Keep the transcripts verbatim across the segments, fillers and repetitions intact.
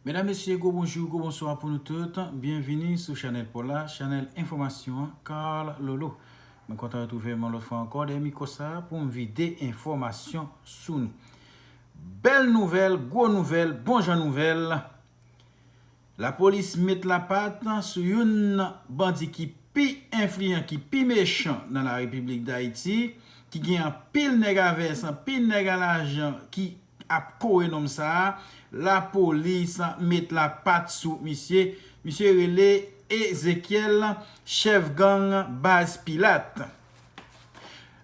Medam, mesye, gwo bonjou, gwo bonswa pou nou tout. Byenvini sou chanèl pa w la, chanèl enfòmasyon an, Carl Lolo. Mwen kontan retwouve m yon lòt fwa ankò dèyè mikwo sa a pou m vide enfòmasyon sou nou. Bèl nouvèl, gwo nouvèl, bon jan nouvèl. Lapolis met lapat sou youn nan bandi ki pi enfliyan, ki pi mechan nan la Repiblik Dayiti, ki gen anpil nèg a vès, anpil nèg a lajan ki ap kore nonm sa a. Lapolis met lapat sou misye. Misye rele Ezekiel, chèf gang Baz Pilat.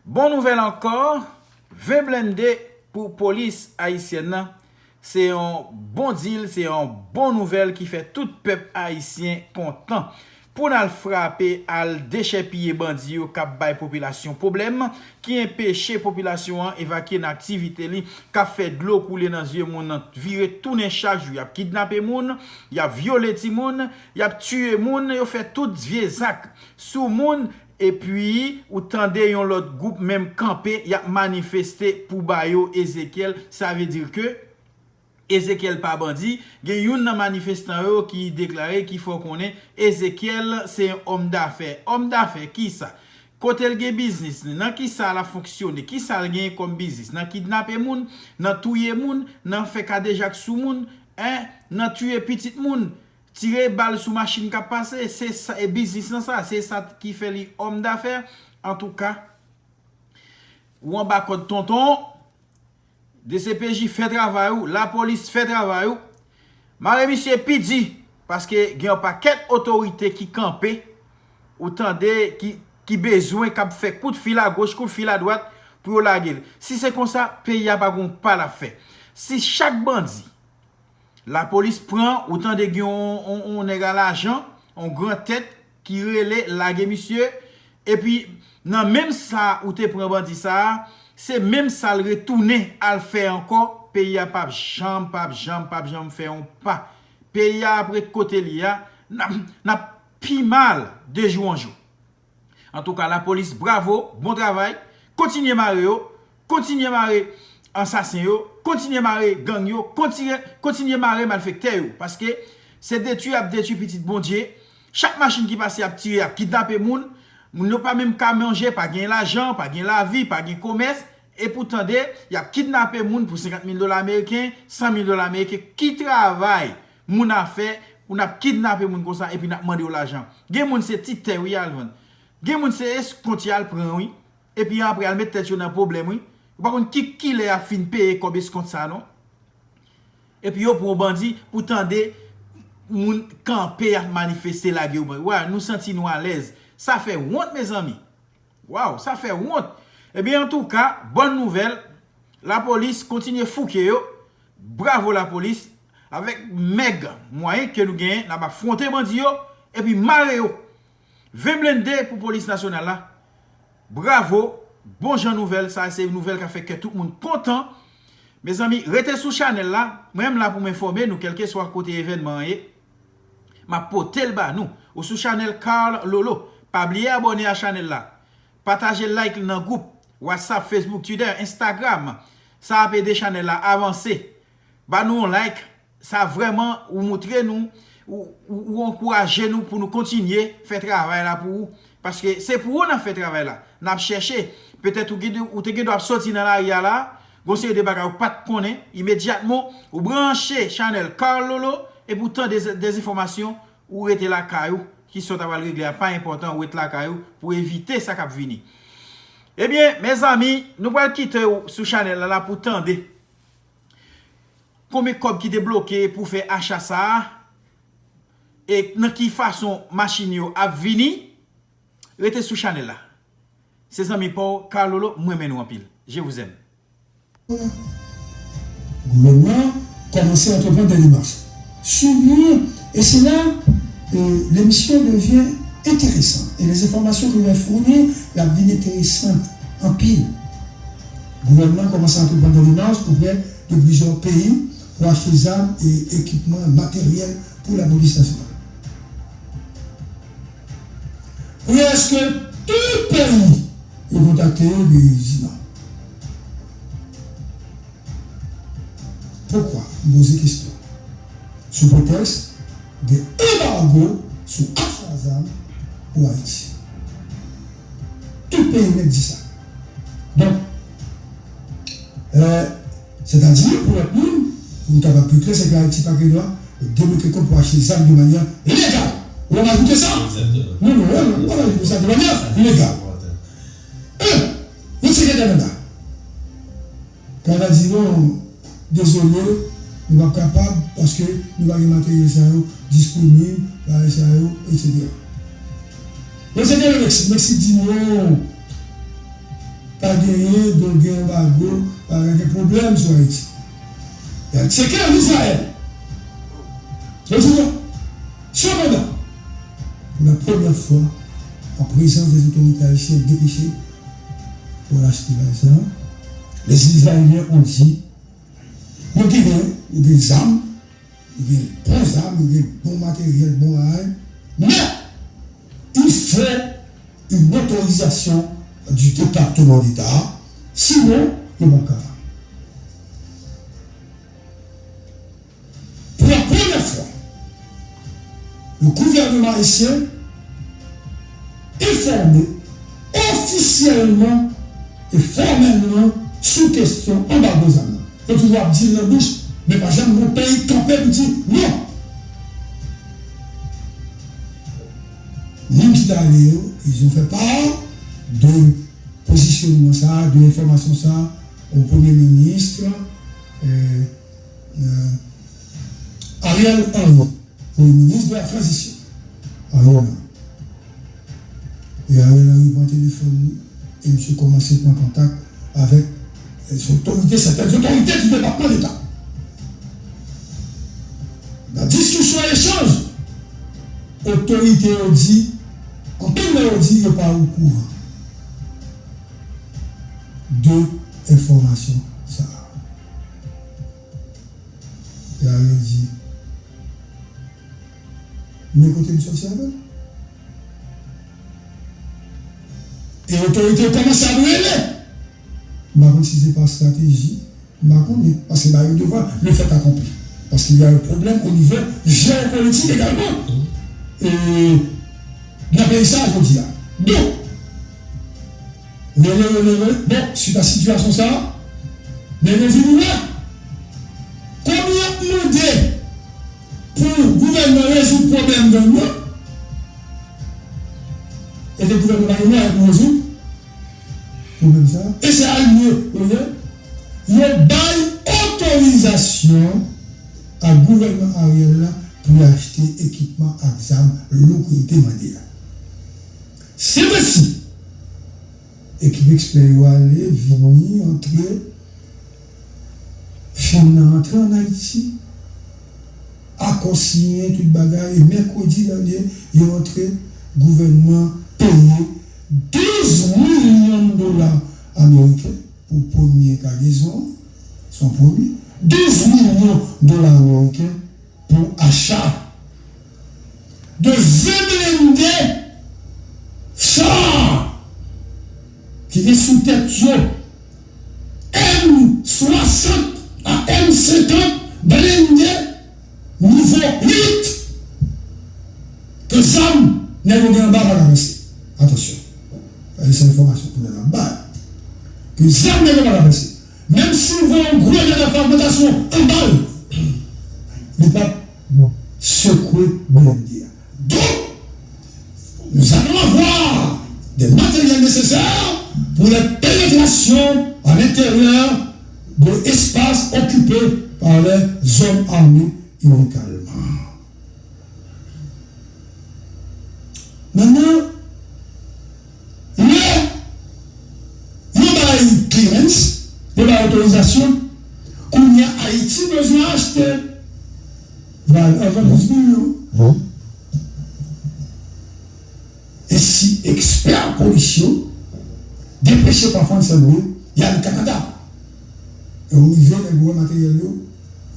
Bon nouvèl ankò, ven blende pou polis ayisyèn nan. Se yon bon dil, se yon bon nouvèl ki fè tout pèp ayisyen kontan. Pou n al frape, al dechèpiye bandi yo k ap bay popilasyon pwoblèm, ki enpeche popilasyon an evakye nan aktivite li, k ap fè dlo koule nan zye moun nan, vire tounen chak jou. Y ap kidnape moun, y ap vyole timoun, y ap tiye moun, yo fè tout vye zak sou moun, epi ou tande yon lòt gwoup menm kanpe, y ap manifeste pou ba yo Ezekyèl. Sa vle di ke Ezekyèl pa bandi. Gen youn nan manifestan yo ki deklare, ki fè w konnen Ezekyèl se yon òmdafè. Òmdafè kisa? Kote l gen biznis li? Nan kisa l ap fonksyone? Kisa l genyen kòm biznis? Nan kidnape moun? Nan touye moun? Nan fè kadejak sou moun? Hein? Nan tiye pitit moun? Tire bal sou machin k ap pase? Se sa, e biznis lan sa? Se sa ki fè li òmdafè? Antouka, ou anba kòd, tonton. D C P J, fè travay ou, lapolis, fè travay ou. Mare misye pi di, paske gen yon pakèt otorite ki kanpe, ou tande, ki, ki bezwen, k ap fè kout fil agoch, kout fil adwat pou yo lage l. Si se konsa, peyi a pa gon pa l ap fè. Si chak bandi lapolis pran, ou tande gen yon, yon, yon nèg a lajan, yon gran tèt ki rele lage misye, epi nan menm sa ou te pran bandi sa a, se menm sa l retounen al fè ankò, peyi a p ap janm, p ap janm, p ap janm fè yon pa. Peyi a ap ret kote li a, n ap, n ap pi mal de jou an jou. Antouka, lapolis, bravo, bon travay. Kontinye mare yo, kontinye mare ansasen yo, kontinye mare gang yo, kontinye, kontinye mare malfektè yo. Paske se detwi y ap detwi pitit Bondye. Chak machin ki pase, y ap tire, y ap kidnape moun. Moun yo pa menm ka manje, pa gen lajan, pa gen lavi, pa gen komès. Epi w tande, y ap kidnape moun pou senkant mil dola ameriken, san mil dola ameriken. Ki travay moun a fè pou n ap kidnape moun konsa epi n ap mande yo lajan? Gen moun se ti tè wi y al vann. Gen moun se eskont y al pran wi. Epi apre y al met tèt yo nan pwoblèm wi. Ou pa konn ki, kilè y ap fin peye kòb eskont sa non. Epi yo pran yon bandi pou tande moun kanpe y ap manifeste lage yo. Wa, nou santi nou alèz. Sa fè wont mezanmi. Waw, sa fè wont. Ebyen, antouka, bòn nouvèl, lapolis kontinye fouke yo. Bravo lapolis. Avèk mèg mwayen ke nou genyen, n ap afwonte bandi yo, epi mare yo. Ven blende pou polis nasyonal la. Bravo. Bon jan nouvèl, sa se nouvèl k ap fè kè tout moun kontan. Mezanmi, rete sou chanèl la. Mwen menm la pou m enfòme nou, kèlkeswa kote evènman an ye. M ap pote l ba nou. Ou sou chanèl Carl Lolo. Pa bliye abòne a chanèl la. Pataje, like li nan gwoup, WhatsApp, Facebook, Twitter, Instagram. Sa ap ede chanèl la avanse. Ba nou yon like. Sa vrèman, ou moutre nou, ou, ou, ou ankouraje nou pou nou kontinye fè travay la pou ou. Paske se pou ou n ap fè travay la. N ap chèche. Petèt ou gen, ou te gen dwa ap soti nan lari a la, gon seri de bagay ou pa t konnen. Imedyatman, ou branche chanèl Carl Lolo, epi ou tande de, dezenfòmasyon, ou rete lakay ou. Kisa w ta pral regle a pa enpòtan, ou ret lakay ou pou evite sa k ap vini. Ebyen, mezanmi, nou pral kite w sou chanèl la, la pou tande konbyen kòb ki te bloke pou fè acha sa a, e nan ki fason machin yo ap vini. Rete sou chanèl la. Se zanmi pa w, Carl Lolo, m renmen nou anpil. Je vous aime. Gouvènman kòmanse antreprann dè demach. Suiv nou, e se la, euh, l'émission devient intéressante. Et les informations que je vais fournir, y ap vin enteresan anpil. Gouvènman kòmanse antreprann dè demach oprè de plizyè peyi pou achte zam e ekipman materyèl pou lapolis nasyonal. Prèske tout peyi yo kontakte yo epi yo di non. Poukwa? M poze kesyon. sou pretèks gen anbago sou acha zam pou Ayiti. Tout peyi nèt di sa. Donk, euh, sètadi, pou lòt moun, pou nou kapab pi klè, se ke Ayiti pa gen dwa debloke kont pou achte zam de manyè legal. Ou pa ajoute sa? Non, non, non, ou pa ajoute sa de manyè legal. Yon, yon sekretè Kanada. Kanada di non, dezole, nou p ap kapab, paske nou pa gen materyèl sa yo disponib, bagay sa yo, etsetera. Yo se te nan Meksik, Meksik di non, pa genyen, donk gen anbago, pa gen pwoblèm sou Ayiti. Y al tcheke ann Izrayèl. Yo di non. Sepandan, pou la premyè fwa, an prezans dè otorite ayisyen depeche pou al achte bagay sa, les Israéliens ont dit, yo genyen, yo gen zam, yo gen bon zam, yo gen bon materyèl, bon bagay, men il faut une autorisation du département d'État, sinon, yo p ap kapab. Pour la première fois, le gouvernement haïtien est informé officiellement et formellement sou kesyon anbago zam nan. Yo toujou ap di l nan bouch, men pa janm gon peyi kanpe pou di non. Moun ki t ale yo, ils ont fait part de pozisyonman sa, de enfòmasyon sa, au Premier ministre, euh, euh, Ariel Henry, Premier ministre de la transition, Ariel Henry. E Ariel Henry pran telefòn li, e misye kòmanse pran kontak avèk, eh, otorite, sètèn otorite di Depatman Deta. Nan diskisyon echanj, otorite yo di, anpil nan yo di yo pa okouran de enfòmasyon sa a. E Ariel di, men kote m sòti avè l. E otorite yo kòmanse ap rele. M pa konn si se pa estrateji, m pa konnen, paske ba yo devan, le fait accompli. Paske y a un problème au niveau géopolitique également. E nan peyi sa a jodi a. Donk, rele, rele, rele. Bon, suite à sitiyasyon sa a, nèg yo vin wè. Kòm y ap mande pou gouvènman rezoud pwoblèm gang yo, e ke gouvènman pa gen mwayen pou rezoud pwoblèm sa a. E se alye yo ye. Yo bay otorizasyon a gouvènman Ariel la pou y achte ekipman ak zam lou ke yo te mande a. Se prensip. Ekip ekspè yo ale, vini, antre. Fim nan antre ann Ayiti. Akò siyen, tout bagay. E mèkredi dènye, yo antre, gouvènman peye douz milyon dola ameriken pou premye kagezon an. Se yon premye. Douz milyon dola ameriken pou acha de ven blende cha ki gen sou tèt yo M swasant a M senkant blende nivo uit ke zam nèg yo gen anba pa ka pèse. Atansyon. Sa se enfòmasyon gouvènman ap bay. Ke zam nèg yo pa ka pèse. Menm si w voye yon grenad ak fragmantasyon anba l, li p ap sekwe blende a. Donk, nous allons avoir des matériels nécessaires pour les pénétrations à l'intérieur de espaces occupés par les hommes armés illégalement. Maintenant, lè yo bay clearance, yo bay otorizasyon, kounye a Ayiti bezwen achte valè anvan douz milyon. E si ekspè polis yo depeche pa Franz Henry, y al Kanada. Yo rive, nèg yo wè materyèl yo,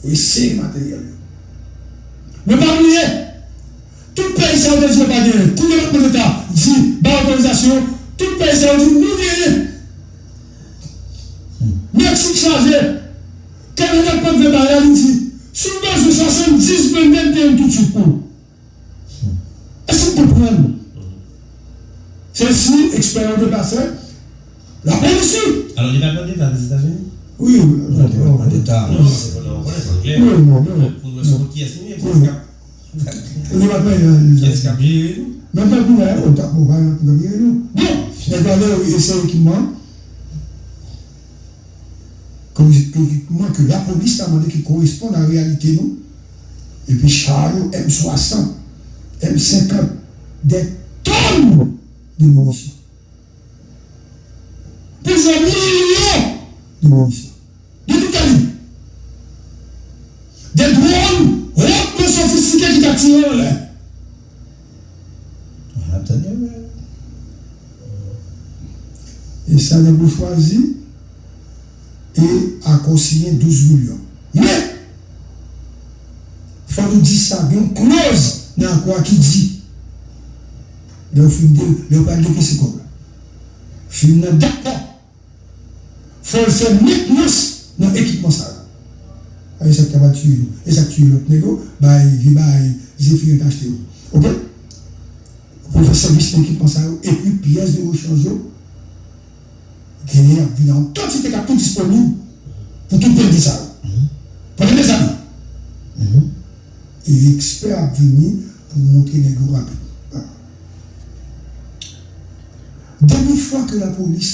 yo eseye materyèl yo. Men pa bliye, tout peyi sa yo te di yo pa genyen, kou Depatman Deta di ba otorizasyon, tout peyi sa yo di nou genyen. Meksik chaje, Kanada k pral vle bay la, li di, Si w bezwen swasanndiz blende, m te ye l toutswit pou ou. Èske w konprann? Se si ekspè yo deplase lapolis wi. Alò, Depatman Deta Lèzetazini? Wi, wi, Depatman Deta. Non, se fò nou konnen, fò nou klè. Wi, wi, wi. Pou nou wè sou kiyès nou ye, kiyès k ap Ou gen pa pè, Kiyès k ap jere nou? Menm nan Gouyad, ou t ap bon, pa egzanp, pou jere nou. Bon, nèg yo ale eseye ekipman. Ekipman ke lapolis ta mande ki koresponn a reyalite nou. Epi cha yo, M swasant, M senkant, dè tòn de minisyon. Plizyè milyon de minisyon. De tout kalib. De dwòn hotman sofistike ki ka tire anlè. N ap tande, wi. E sa nèg yo chwazi, e akò siyen douz milyon. Men, fò nou di sa, gen yon kloz nan akò a ki di, lè yo fin de, lè yo pral dekese kòb la, fin nan dakò, fò l fè mentnans nan ekipman sa yo. A, e sa k kapab tiye nou. E sa k tiye lòt nèg yo, bay vye bay Zephirin te achte yo. Oke? Pou fè sèvis nan ekipman sa yo, epi pyès de rechanj yo, genyen ap vin an kantite k ap tou disponib pou tout blende sa yo. Pandan dèzane. E ekspè ap vini pou montre nèg yo rapid. Dènye fwa ke lapolis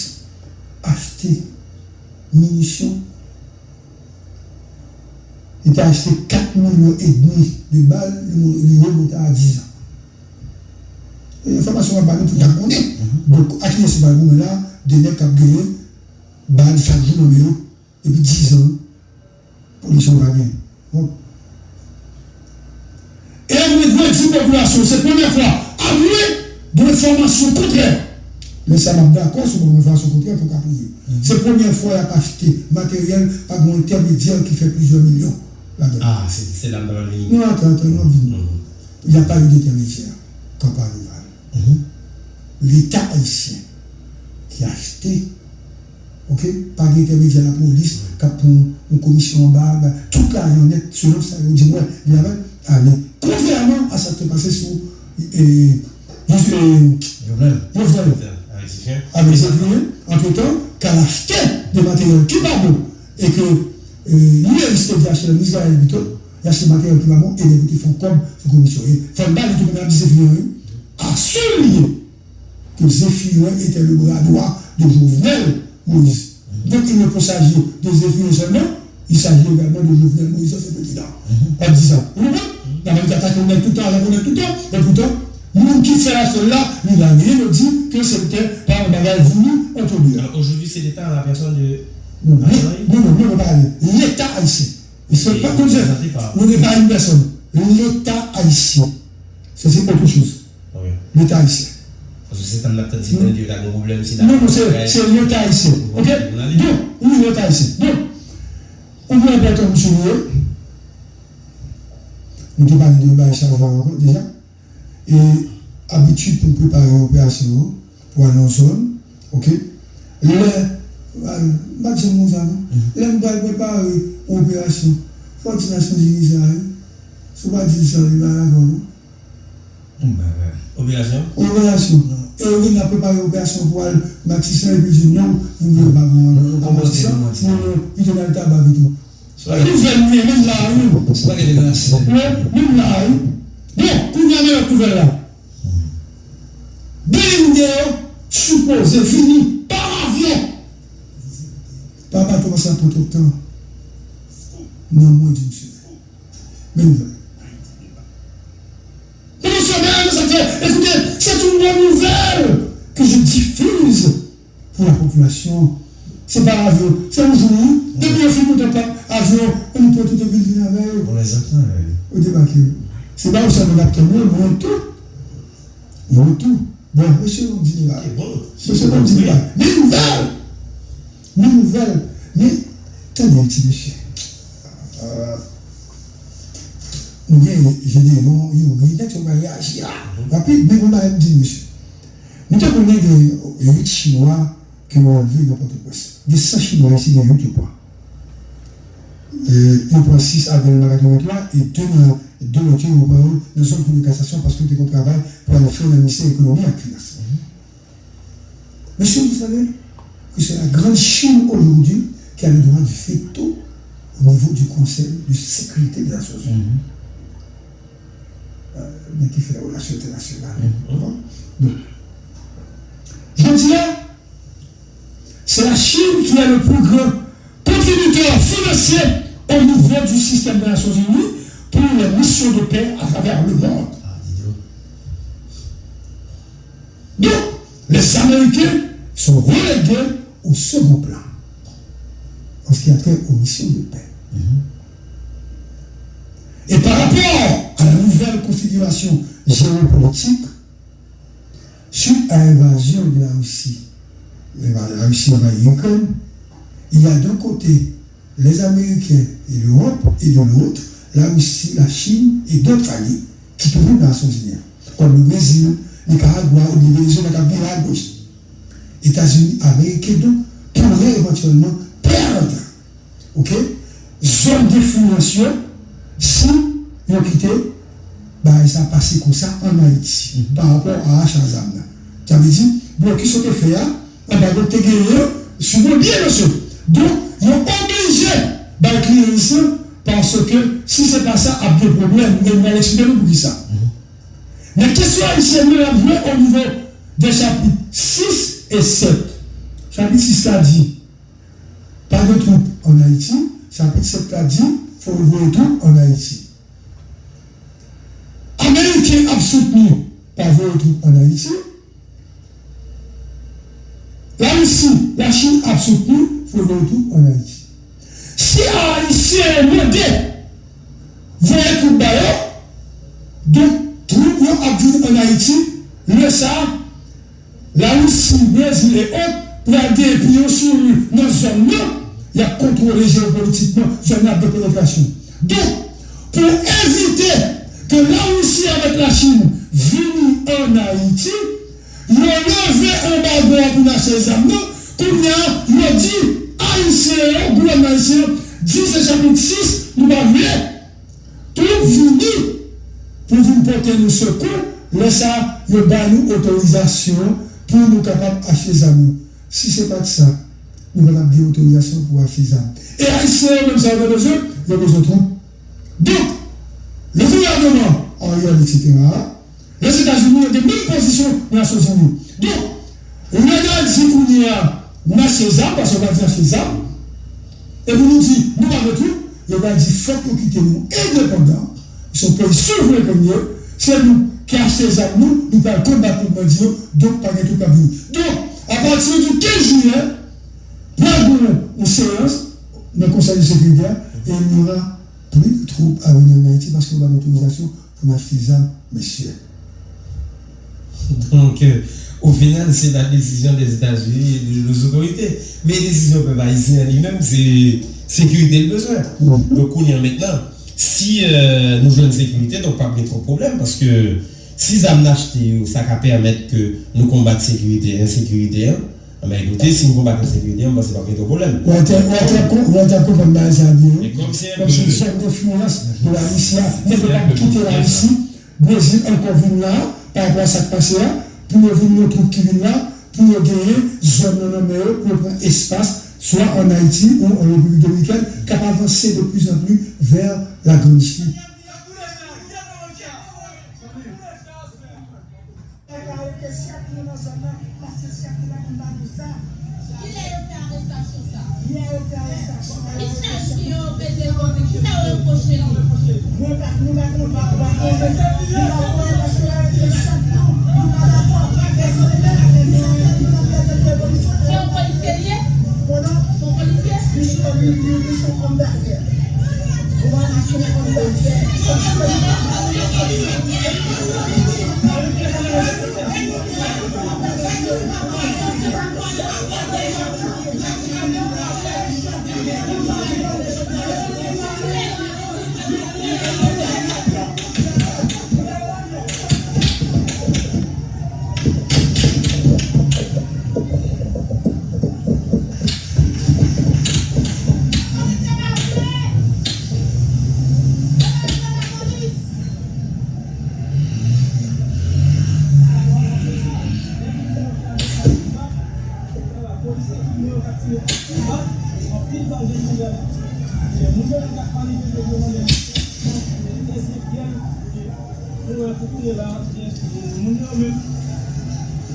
achte minisyon, li te achte kat milyon edmi de bal, li, li remonte a dizan. E enfòmasyon m ap ba nou pou n ta konnen. Donk, a kiyès m pral goumen la, de nèg k ap genyen bal chak jou nan men yo, depi dizan, polis yo pa genyen. Bon. E mwen dwe di popilasyon, se premyè fwa, apre de enfòmasyon kontrè. Lè sa m ap dakò sou bon enfòmasyon kontrè pou ka pwouve. Se premyè fwa y ap achte materyèl pa gen yon entèmedyè ki fè plizyè milyon ladan l. Ah, se, se la m t ap vini. Non, atann, atann, m ap vini. Il n'y a pas eu d'intermédiaire. Kanpay Rival. Leta ayisyen ki achte, oke, pa gen entèmedyè lapolis k ap pran yon komisyon anba, tout lajan nèt selon sa yo di mwen, li ap ale. Kontrèman a sa k te pase sou, e, Jovenel. Jovenel. Avèk Zephirin, antretan, k al achte de materyèl ki pa bon e ke, e, Liberis te di achte l an Izrayèl pito, li achte materyèl ki pa bon e nèg yo te fè yon kòb sou komisyon. E fò n ba li tou, men ap di Zephirin, wi. A souligner que Zéphirin était le bras droit de Jovenel Moïse. Donc il ne peut s'agir de Zéphirin seulement, il s'agit également de Jovenel Moïse, ancien président. An di sa. Ou konprann? N ap atake yon nèg tout tan, atake yon nèg tout tan, e poutan, moun ki fè afè la, li la, li di ke se te pa yon bagay voulu, antre de. Alors aujourd'hui, c'est l'État en la personne de... Non, non, non, non, non, non, pa Leta ayisyen. E se pa konn se, nou gen pa yon pèsòn. Leta ayisyen. Se, se otre choz. Leta ayisyen. Paske se tann n ap tann si bandi yo ta gen pwoblèm, si n ap... Non, non, se, se Leta ayisyen. Oke? Donk, wi, Leta ayisyen. Donk, ou gen enpòtan misye yo. Nou te pale de bagay sa yo ankò deja. E abitid pou n prepare operasyon yo, pou al nan zòn, oke? Lè, m pa t janm konn sa non. Lè m pral prepare yon operasyon, fò w di Nasyonzini sa wi. Si w pa di l sa, li pa dakò non. Operasyon? Operasyon. E wi, n ap prepare operasyon pou al Matisan epi l di non, nou pa pran Matisan. Non, non, pito n al Taba pito. Nouvèl m ye, menm la wi. Menm la wi. Bon, kounye a nan lòt nouvèl la. Blende yo sipoze vini pa avyon. Pa bato, paske ap pran twòp tan. Nan mwens d'une semaine. Menm nouvèl. Menm nouvèl, sa fè, écoutez, c'est une bonne nouvelle que je diffuse pour la population. Se pa avyon, se yon jou wi. Depi yo fin moute avyon, nou pran tout bilding avè yo. Ou debake yo. Se pa yo sèlman k ap tann yo, nou tou. Nou tou. Bon, mesye, nou di nou la. Mesye, nou di nou la. Men nouvèl! Men nouvèl! Men, tande yon ti mesye. Nou gen Gedeon, Youri, nèg sa yo pral reyaji la. Rapid, men gon bagay m di nou mesye. Nou te konnen gen uit chinwa ke yo anlve nan Pòtoprens. Gen san chinwa isit, gen uit yo pran. Euh, yo pran sis a Delma katrevenntwa e de nan de lòt yo, yo pran yo nan zòn kounye kasasyon paske yo te gon travay pou al fè nan ministè ekonomi ak finans. Monsieur, vous savez que c'est la Grande Chine aujourd'hui qui a le droit de veto au niveau du Conseil de sécurité des Nations Unies. Nèg ki fè relasyon entènasyonal. Bon. Donk, jodi a, c'est la Chine qui est le plus grand contributeur financier au niveau du système des Nations Unies pour les missions de paix à travers le monde. Donc, les Américains sont relégués au second plan en ce qui a trait aux missions de paix. Et par rapport à la nouvelle configuration géopolitique, suite à l'invasion de la Russie, la Russie envahit l'Ukraine, il y a d'un côté les Américains et l'Europe, et de l'autre, la Russie, la Chine et d'autres alliés qui trouvent dans Nations Unies, comme le Brésil, Nicaragua ou le Venezuela qui a viré à gauche. États-Unis américains donc pourraient éventuellement perdre, ok, zòn enfliyans yo si yo kite bagay sa pase konsa an Ayiti pa rapò a acha zam nan. Sa vle di, blokis yo te fè a, anba yo te genyen sou yo byen mesye. Donk, yo oblije bay kliyans lan, paske si se pa sa, ap gen pwoblèm, men m pral eksplike nou poukisa. Men kesyon ayisyen nan ap jwe o nivo de chapit sis e sèt. Chapit sis la di, pa gen twoup an Ayiti, chapit sèt la di, fò yo voye twoup an Ayiti. Ameriken ap soutni pa voye twoup an Ayiti. Larisi, Lachin ap soutni fò yo voye twoup an Ayiti. Si Ayisyen yo mande voye twoup ba yo, donk twoup yo ap vin an Ayiti, lè sa a, Larisi, Brezil e ot pral gen piyon sou nan zòn nan, y ap kontwole jewopolitikman zòn nan ap gen penetrasyon. Donk, pou evite ke Larisi avèk Lachin vini an Ayiti, yo leve anbago a pou n achte zam nan, kounye a, yo di Ayisyen yo, gouvènman ayisyen an, di se chapit sis, nou pa vle. Twoup vini pou vin pote nou sekou, lè sa a, yo ba nou otorizasyon pou nou kapab achte zam yo. Si se pa t sa, nou pa t ap gen otorizasyon pou achte zam. E Ayisyen yo menm sa yo te bezwen, yo bezwen twoup. Donk, le gouvènman Ariel, et cetera, Lèzetazini yo gen menm pozisyon nan Nasyonzini. Donk, lè n al di kounye a n achte zam, paske yo pa di achte zam, epi nou di nou pa vle twoup, yo pral di fòk yo kite nou endepandan, se yon peyi souvren ke n ye, se nou ki achte zam nou, nou pral konbat tout bandi yo, donk pa gen twoup k ap vini. Donk, apati di kenz jiyè, pral gen yon seyans nan Konsèy de Sekirite a, et il n'y aura plus de troupes à venir en Haïti paske yo ba nou otorizasyon pou n achte zam, mesye. Donk, euh, au final, c'est la décision des États-Unis et de nos autorités. Men desizyon pèp ayisyen an li menm, se sekirite l bezwen. Donk, kounye a mentnan, si, euh, nou jwenn sekirite, donk p ap gen twòp pwoblèm, paske si zam n achte yo, sa ka pèmèt ke nou konbat sekirite, ensekirite an, Anben, ekoute, si nou konbat ensekirite an, m panse p ap gen twòp pwoblèm. Walter, Walter, Walter konprann bagay sa byen, wi. Kòmsi zòn enfliyans de Larisi a, nèg yo p ap kite Larisi, Brezil ankò vin la, pa rapò a sa k pase a, pou yo vin yon twoup ki vin la, pou yo genyen zòn nan nan men yo, pou yo pran espas, swa ann Ayiti ou an Repiblik Dominikèn, k ap avanse de plus en plus vers la Grande Chine. Karaoke chèf nou nan zòn nan, paske chèf nou pa konn ba nou zam. Kilè yo fè arestasyon sa? Yè yo fè arestasyon. Ki chaj ki yo peze l konn li? Kisa yo repwoche li? Mwen pa, nou pa konnen, nou pa konnen, nou pa konnen paske yo arete chèf nou, nou pa dakò. Lè se nou menm avèk nou, nou ap prezante polisye. Se yon polisye li ye? Konnen? Se yon polisye? Li se, li, li, li se yon òm dafè. Anpil bal vin ouvè. E, moun yo menm k ap manifeste pou yo mande Ezekyèl, e, nou wè pou kounye la, e, moun yo menm,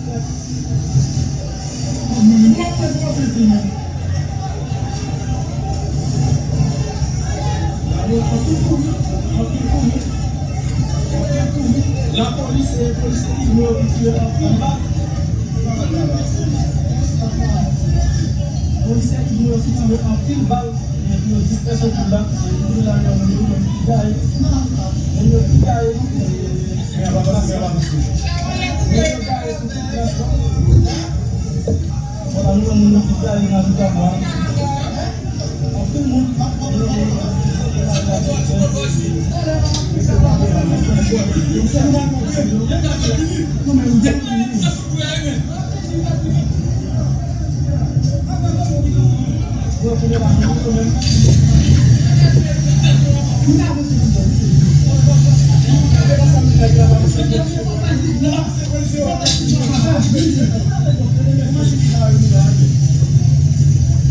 e, moun yo menm, anpil kouri, anpil kouri, anpil kouri. Lapolis, e, polisye Igno yo ki tire anpil bal. Polisye Igno yo ki tire anpil bal. Epi yo dispèse tout la, epi kounye la, yo, moun yo menm ki gaye, moun yo ki gaye, e, moun yo gaye sou tout plas la. Vwala, nou wè moun yo ki gaye nan Mitabwa. Anpil moun.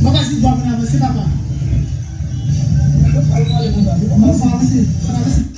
Papa, si dwa pou n avanse, papa. Bon, sa avanse, sa avanse.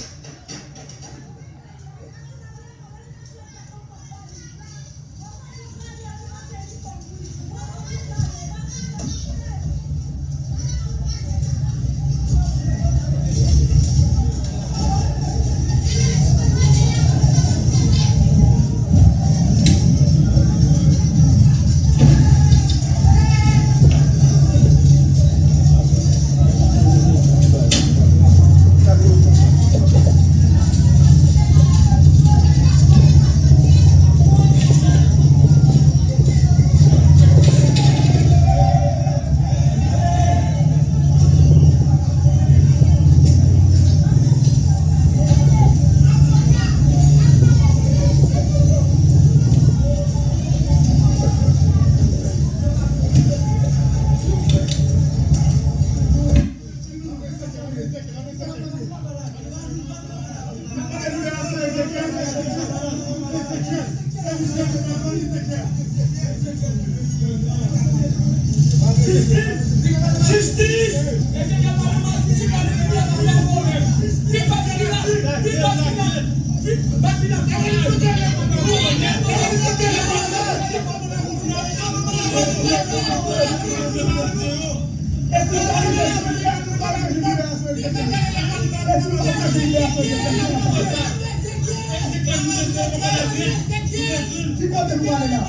Ki kote nou prale la?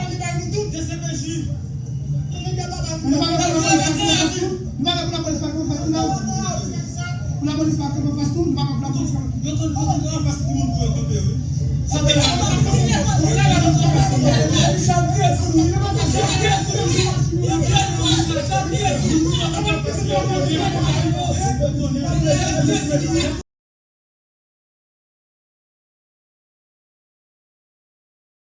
Nou pa ka pran lapolis pa Fastoo? Nou pa ka pran lapolis pa Fastoo la? Pou lapolis pa Fastoo, nou pa ka pran lapolis pa Fastoo? Yo konn, yo konn anfas timoun pou yo kanpe, wi.